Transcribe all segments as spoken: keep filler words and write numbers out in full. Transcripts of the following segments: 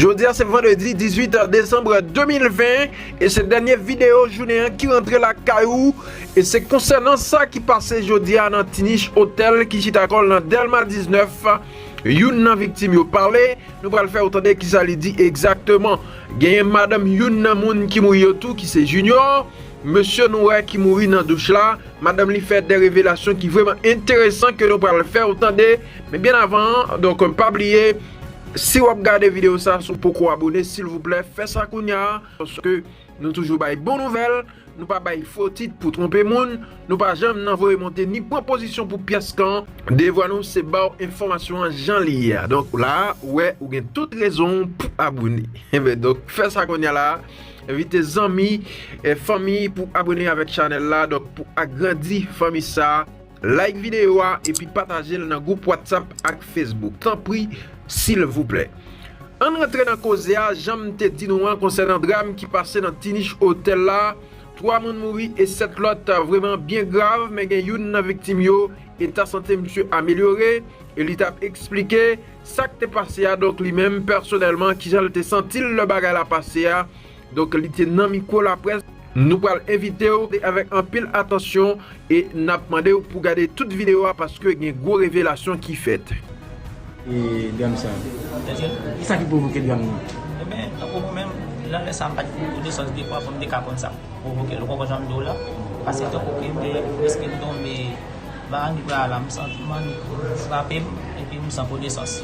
Jodi a se vandredi dizuit desanm de mil ven e se dènye videyo jounen an ki rantre lakay ou. E se konsènan sa ki pase jodi a nan Tiniche Hotel ki chita kò l nan Dèlma diznèf. Youn nan viktim yo pale, nou pral fè w tande kisa li di egzakteman. Genyen madanm youn nan moun ki mouri yo tou ki se Junior. Mesye nou wè ki mouri nan douch la, madanm li fè de revelasyon ki vrèman enteresan ke nou pral fè w tande. Men byen avan, donk, pa bliye, si w ap gade videyo sa, si w poko abone, silvouplè, fè sa kounye a, paske nou toujou bay bon nouvèl, nou pa bay fo tit pou twonpe moun, nou pa janm nan voye monte ni pran pozisyon pou pyès kan. Devwa nou se ba w enfòmasyon an jan li ye a. Donk, la a, ou wè, ou gen tout rezon pou abone. Enben, donk, fè sa kounye a la. Envite zanmi, e fanmi pou abone avèk chanèl la. Donk, pou agrandi fanmi sa, like videyo a epi pataje l nan gwoup WhatsApp ak Facebook. Tanpri, silvouplè. Ann rantre nan koze a, jan m te di nou an konsènan dram ki pase nan Tiniche Hotel la. Twa moun mouri e sèt lòt vrèman byen grav, men gen youn nan viktim yo, eta sante misye amelyore, e li t ap eksplike sa k te pase a, donk li menm pèsonèlman, kijan l te santi l lè bagay la pase a. Donk, li te nan mikwo laprès. Nou pral envite w avèk anpil atansyon e n ap mande w pou gade tout videyo a paske gen gwo revelasyon ki fèt. E dram sa. Kisa ki pwovoke dram nan? Ebyen, tankou mwen menm, nan lè sa a, m pa t gen konesans de kwa pou m te ka konn sa k pwovoke l. Ou konprann jan m di w la? Paske tankou ke m te prèske tonbe, m pa annik la, m santi m annik frape m, epi m san konesans.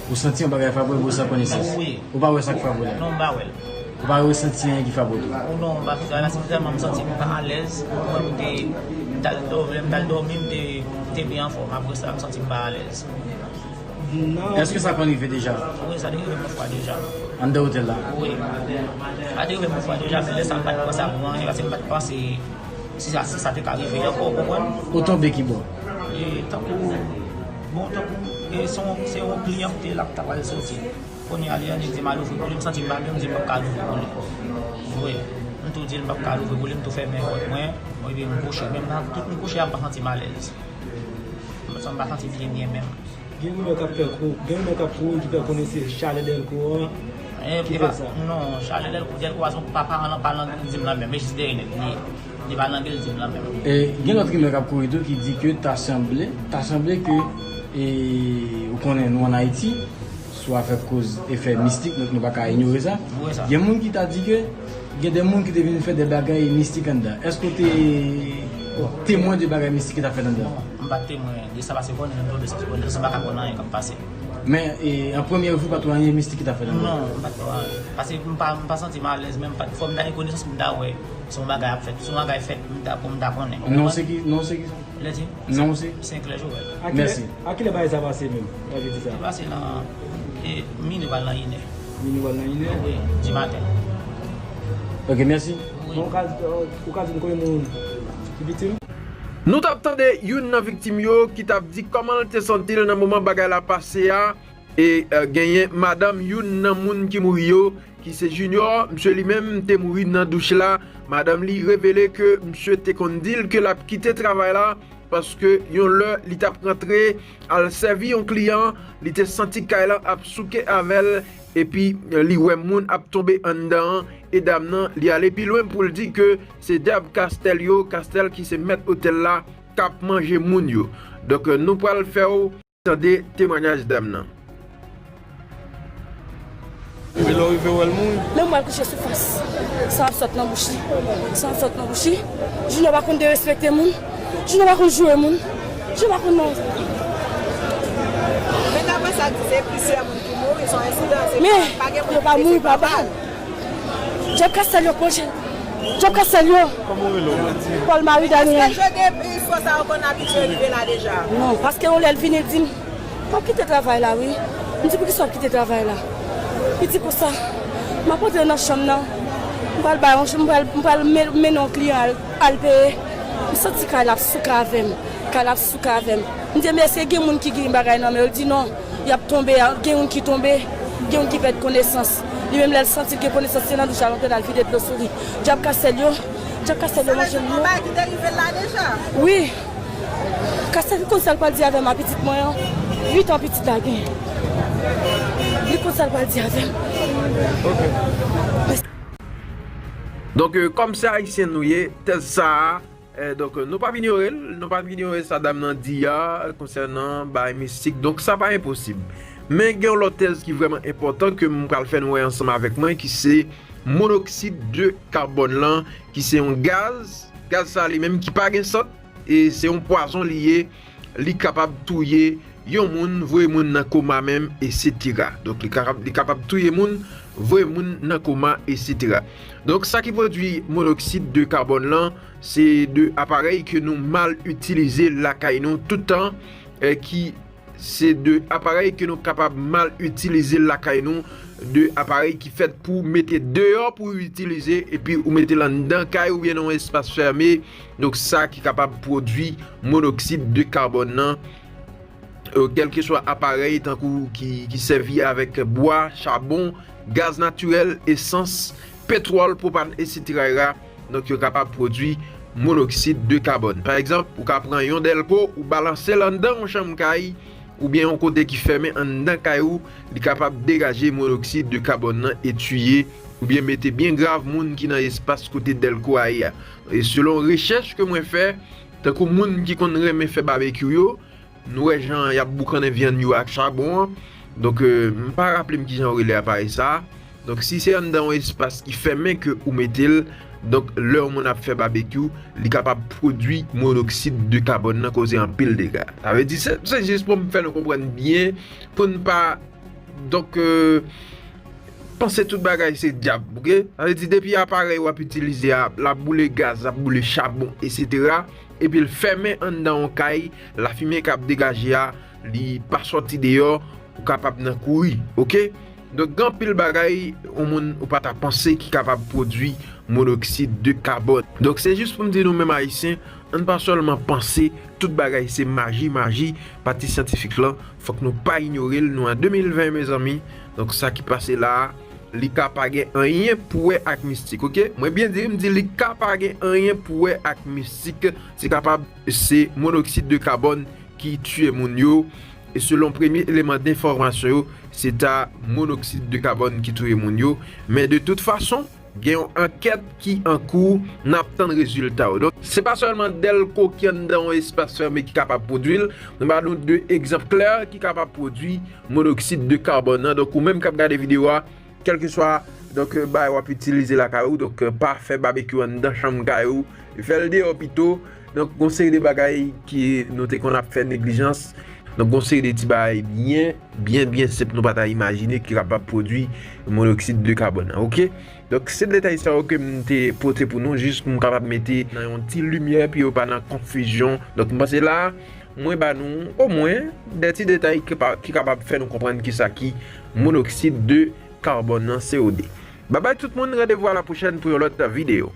Ou santi yon bagay frape w, ou san konesans? Wi. Ou pa wè sa k frape w la? Non, m pa wè l. Ou pa resanti anyen ki frape w tou? Non, m pa fè sa, paske tèlman m santi m pa alèz, ou konprann, m te, m t al dòmi, m t al dòmi, m te, m te byen anfòm. Apre sa, m santi m pa alèz. Èske sa konn rive deja? Wi, sa te rive m yon fwa deja. Anndan otèl la? Wi. Sa te rive m yon fwa deja, men lè sa a m pa t pran sa pou anyen, paske m pa t panse si sa, si sa te ka rive ankò, ou konprann? Ou tonbe ki bò? E, tankou, bon, tankou, e, se yon, se yon kliyan ki te la, ki t ap al soti. Kounye a, li annik di m al ouvri pou li, m santi m pa byen, m di m p ap ka al ouvri pou li. Wi, m tou di l m p ap ka al ouvri pou li, m tou fèmen pòt mwen, epi m kouche. Menm nan tout m kouche a, m pa santi m alèz. M pa santi m byen, byen menm. Gen rimè k ap fè kou, gen rimè k ap kouri ki fè konnen se chalè Dèlko an ki fè sa. Non, chalè Dèlko, Dèlko a se yon pa paran lan, pa lang li di m lan menm, men jis dèyè nèg li ye. Li pa lang li di m lan menm. E gen lòt rimè k ap kouri tou ki di ke ta sanble, ta sanble ke, e, ou konnen nou ann Ayiti, sou afè koz efè mistik, donk nou pa ka inyore sa. Gen moun ki ta di ke gen de moun ki te vin fè de bagay mistik anndan. Èske w te temwen de bagay mistik ki t ap fèt anndan? Non, m pa t temwen de sa, paske konnen lè m tonbe sa sou konesans, m pa ka konn anyen k ap pase. Men, e, an premye vi, w pa t wè anyen mistik ki t ap fèt anndan? Non, m pa t wè anyen. Paske m pa, m pa santi m alèz, men m pa t, fò m ta gen konesans pou m ta wè si yon bagay ap fèt. Si yon bagay fèt, m ta, pou m ta konnen. Non, se ki, non, se ki sa? Lè di? Non, se? Senkle Joel. Mèsi. A kilè bagay sa pase menm? Trajedi sa? Li pase nan, e, mini pral nan inè. Mini pral nan inè? Wi, di maten. Ok, mèsi. Wi. Bon, ou ka, ou ka di m konbyen moun ki viktim? Nou t ap tande youn nan viktim yo ki t ap di kòman l te santi l nan moman bagay la pase a. E, e, genyen madanm youn nan moun ki mouri yo, ki se Junior, misye li menm te mouri nan douch la. Madanm li revele ke misye te konn di l ke l ap kite travay la, paske yon lè li t ap rantre al sèvi yon kliyan, li te santi kay lan ap souke avè l, epi, e, li wè moun ap tonbe anndan an, e dam nan, li ale pi lwen pou l di ke se dyab Kastèl yo, Kastèl ki se mèt otèl la, k ap manje moun yo. Donk, e, nou pral fè w tande temwanyaj dam nan. Epi lè w rive wè l mouri? Men mwen al kouche sou fas. San ap sot nan bouch li. San ap sot nan bouch li. Junior pa konn derespekte moun. Junior pa konn joure moun. Junior pa konn non. Men daprè sa k di, se plizyè moun ki mouri, se yon ensidan, se pa, pa gen moun ki blese pa mal. Dyab Kastèl yo pran chèn. Dyab Kastèl yo. Kòman w rele w? Paul Marie Daniel. Èske jan de fwa sa yo konn abitye rive la deja? Non, paske yon lè l vini, l di m, "W ap kite travay la, wi." M di, "Poukisa w ap kite travay la?" Li di konsa, "M ap antre nan chanm nan, m pral bay yon, m pral, m pral men-, mennen yon kliyan al, al peye." M santi kay la ap souke avè m. Kay la ap souke avè m. M di, "Men èske gen moun ki gen bagay nan men yo?" Li di, "Non, y ap tonbe, gen youn ki tonbe, gen youn ki pèd konesans." Li menm lè l santi l gen konesans, se nan douch la l antre, l al vide dlo sou li. Dyab Kastèl yo, dyab Kastèl yo manje moun yo. Wi. Kastèl konn sa l pral di avè m a pitit mwen an. Uit an pitit la gen. Li konn sa l pral di avè m. Donk, euh, kòm se ayisyen nou ye, tèz sa a, euh, donk, euh, nou p ap inyore l, nou p ap inyore sa dam nan di a konsènan bagay mistik. Donk, sa pa enposib. Men gen yon lòt tèz ki vrèman enpòtan ke m pral fè nou wè ansanm avèk mwen, ki se monoksid de kabòn lan, ki se yon gaz. Gaz sa li menm ki pa gen sant, e se yon pwazon li ye. Li kapab touye yon moun, voye moun nan koma menm, etsetera. Donk, li kapab, li kapab touye moun, voye moun nan koma, etsetera. Donk, sa ki pwodui monoksid de kabòn lan, se de aparèy ke nou mal itilize lakay nou tout tan, eh, ki se de aparèy ke nou kapab mal itilize lakay nou, de aparèy ki fèt pou mete deyò pou itilize, epi ou mete l anndan kay oubyen nan yon espas fèmen. Donk, sa ki kapab pwodui monoksid de kabòn nan, euh, kèlkeswa aparèy tankou ki, ki sèvi avèk bwa, chabon, gaz natirèl, esans, petwòl, pwopàn, etsetera. Donk, yo kapab pwodui monoksid de kabòn. Pa egzanp, ou ka pran yon dèlko, ou balanse l anndan yon chanm kay, oubyen yon kote ki fèmen anndan kay ou, li kapab degaje monoksid de kabòn nan e tiye, oubyen mete byen grav moun ki nan espas kote dèlko a ye a. E selon rechèch ke mwen fè, tankou moun ki konn renmen fè babekyou yo, nou wè jan y ap boukannen vyann yo ak chabon an. Donk, euh, m pa raple m kijan yo rele aparèy sa a. Donk, si se anndan yon espas ki fèmen ke ou mete l, donk, lè yon moun ap fè babekyou, li kapab pwodui monoksid de kabòn nan, koze anpil dega. Sa vle di, se, se jis pou m fè nou konprann byen, pou n pa, donk, euh, panse tout bagay se dyab, oke? Sa vle di, depi aparèy w ap itilize a, l ap boule gaz, l ap boule chabon, etsetera, epi l fèmen anndan yon kay, lafimen k ap degaje a, li pa sòti deyò, ou kapab nan kouri, oke? Donk, gen anpil bagay yon moun ou pa ta panse ki kapab pwodui monoksid de kabòn. Donk, se jis pou m di nou menm Ayisyen, ann pa sèlman panse tout bagay se maji, maji, pati syantifik lan, fòk nou pa inyore l, nou an de mil ven, mezanmi. Donk, sa ki pase la a, li ka pa gen anyen pou wè ak mistik, oke? Mwen byen di, m di li ka pa gen anyen pou wè ak mistik. Se kapab, se monoksid de kabòn ki tiye moun yo. E selon premye eleman denfòmasyon yo, se ta monoksid de kabòn ki touye moun yo. Men de tout fason, gen yon ankèt ki an kou, n ap tann rezilta yo. Donk, se pa sèlman dèlko ki anndan yon espas fèmen ki kapab pwodui l. Nou ba nou de egzanp klè ki kapab pwodui monoksid de kabòn nan. Donk, ou menm k ap gade videyo a, kèlkeswa, donk, bagay w ap itilize lakay ou, donk, pa fè babekyou anndan chanm kay ou, fè l deyò pito. Donk, gon seri de bagay ke nou te konn ap fè neglijans. Donk, gon seri de ti bagay byen, byen, byen senp nou pa ta imajine ki kapab pwodui monoksid de kabòn nan, oke? Donk, se detay sa yo ke m te pote pou nou, jis pou m kapab mete nan yon ti limyè, pou yo pa nan konfizyon. Donk, m panse la a, mwen ba nou, omwen, de ti detay ki pa, ki kapab fè nou konprann kisa ki monoksid de kabòn nan, C O deux. Babay tout moun, randevou a la pwochèn pou yon lòt videyo.